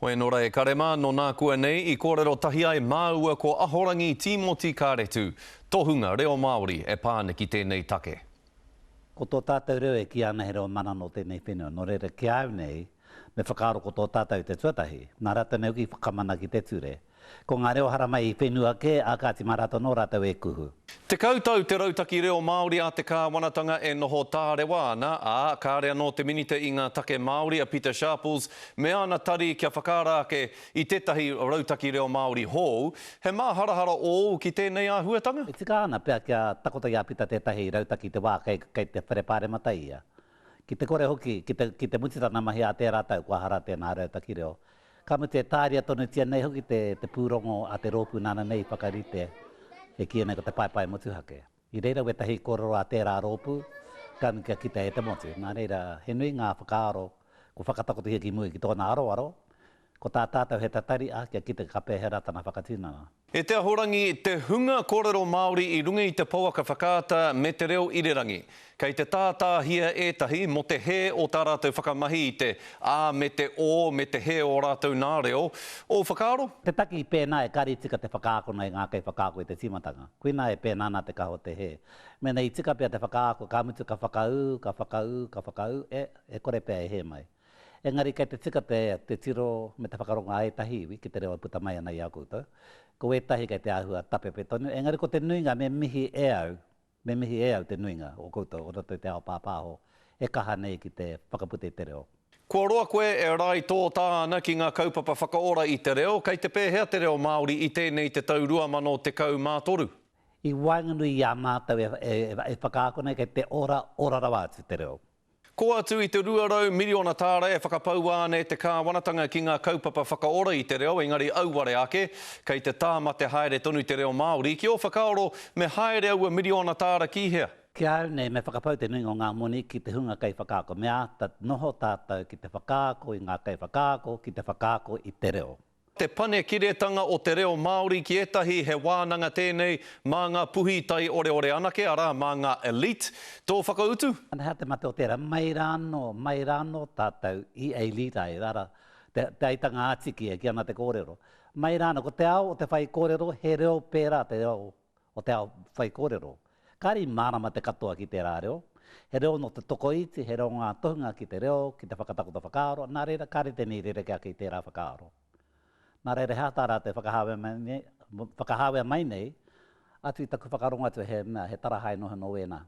Hoi anō rā e kare mā, nō nākuanei i kōrero tahi ai māua ko Ahorangi Tīmoti Kāretu, tohunga reo Māori e pā ana ki tēnei take. Ko tō tātou reo e kīia ana he reo mana nō tēnei whenua, nō reira ki a au nei, me whakaaro ko tō tātou te tuatahi, nā rātou nei hoki i whakamana ki te ture. Ko ngā reo haramai i whenua kē, ā kāti mā rātou nō rātou e kuhu. Tekau tau te rautaki reo Māori a te kāwanatanga e noho tārewa ana, ā, kāre anō te Minita i ngā Take Māori a Pita Sharples me ana tari kia whakaara ake i tētahi rautaki reo Māori hou. He māharahara ōu ki tēnei āhuatanga? E tika ana pea kia takoto i a Pita tētahi rautaki i te wā kei, kei te Whare Pāremata ia. Ki te kore hoki, ki te, ki te mutu tana mahi ā tērā tau kua hara tēnā rautaki reo. Ka mutu e tāria tonutia nei hoki te, te pūrongo a te rōpū nāna nei i whakarite e kīia nei ko te Paepae Motuhake. I reira wētahi kōrero a tērā rōpū, ka kia kitea e te motu. Nā reira, he nui ngā whakaaro kua whakatakotohia ki muri ki tōna aroaro, ko tā tātou he tatari, ā, kia kite ka pēhea rā tana whakatinana. E te Ahorangi, te hunga kōrero Māori i runga i te pouaka whakaata me te reo irirangi. Kei te tātāhia ētahi mō te hē o tā rātou whakamahi i te a me te o me te hē o rātou nā reo. Ō whakaaro? Te taki i pēnā e kare tika te whakaakona e ngā kaiwhakaako i te tīmatanga. Koinā e pēnā ana te kaha o te hē. Mēnā i tika pea te whakaako, ka mutu ka whakaū, ka whakaū, ka whakaū, e, e kore pea e hē mai. Engari kei te tika te te tiro me te whakarongo a ētahi iwi ki te reo e puta mai ana i a koutou. Ko ētahi kei te āhua tapepe tonu, engari ko te nuinga me mihi e au, me mihi e au te nuinga o koutou o roto i te ao pāpāho e kaha nei ki te whakaputa i te reo. Kua roa koe e rae tōtā ana ki ngā kaupapa whakaora i te reo, kei te pēhea te reo Māori i tēnei te tau 2013? I waenganui i a mātou e, e, e whakaako nei kei te ora, ora rawa atu te reo. Kō atu i te 200 miriona tāra e whakapaua ana e te kāwanatanga ki ngā kaupapa whakaora i te reo, engari auware ake, kei te tāmate haere tonu te reo Māori. Ki ō whakaaro, me haere aua miriona tāra ki hea? Ki a au nei, me whakapau te nuinga o ngā moni ki te hunga kaiwhakaako. Me āta noho tātou ki te whakaako i ngā kaiwhakaako ki te whakaako i te reo. Te panekiretanga o te reo Māori ki ētahi he wānanga tēnei mā ngā puhi tai oreore anake, arā, mā ngā elite. Tō whakautu? He aha te mate o tērā? Mai rā anō, mai rā anō tātou i elite ai, arā, te, te aitanga ā-tiki e kī ana te kōrero. Mai rā anō, ko te ao o te whaikōrero, he reo pērā te reo o te ao whaikōrero. Kāre i mārama te katoa ki tērā reo. He reo nō te tokoiti, he reo ngā tohunga ki te reo, ki te whakatakoto whakaaro, nā reira kāre tēnei i rerekē ake i tērā whakaaro. Nā reira he aha tā rātou whakahāwea mai nei, whakahāwea mai nei, atu i taku whakarongo atu he mea, he tarahae noa nō wēnā.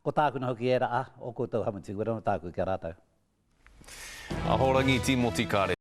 Ko tāku na hoki ērā, ā, ō koutou hamuti, wera nō tāku ki a rātou. Ahorangi Tīmoti Kāre.